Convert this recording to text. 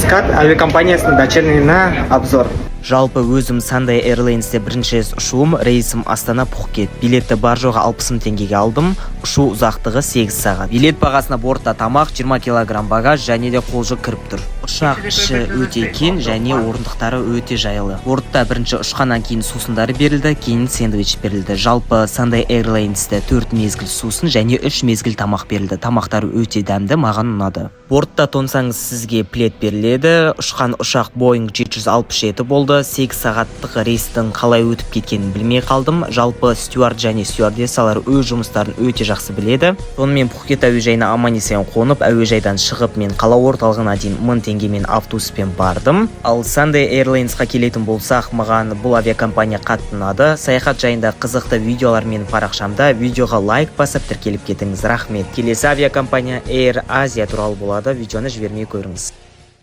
Скат әуе компаниясының дочерний на обзор. Жалпы, өзім Sunday Airlines'те бірінші рет ұшуым. Рейсім Астана — Пхукет. Билетті бар жоғы 60 мың теңгеге алдым. Ұшу ұзақтығы 8 сағат. Билет бағасына бортта тамақ, 20 килограмм багаж және де қолжүк кіріп тұр. Ұшақ іші өте кең және орындықтары өте жайлы. Бортта бірінші ұшқаннан кейін сусындар берілді, кейін сэндвич берілді. Жалпы, Sunday Airlines'те 4 мезгіл сусын және 3 мезгіл тамақ берілді. Тамақтары өте дәмді, маған ұнады. Бортта тоңсаңыз, сізге плед беріледі. Ұшқан ұшақ Boeing 767 болды. 8 сағаттық рейстің қалай өтіп кеткенін білмей қалдым. Жалпы, стюард және стюардессалар өз жұмыстарын өте жақсы біледі. Сонымен, Пхукет әуежайына аман есен қонып, әуежайдан шығып, мен қала орталығына дейін 1000 теңгемен автобуспен бардым. Ал Sunday Airlines'қа келетін болсақ, маған бұл авиакомпания қатты ұнады. Саяхат жайында қызықты видеолар менің парақшамда. Видеоға лайк басып, тіркеліп кетіңіз. Рахмет. Келесі авиакомпания Air Asia туралы болады. Видеоны жібермей көріңіз.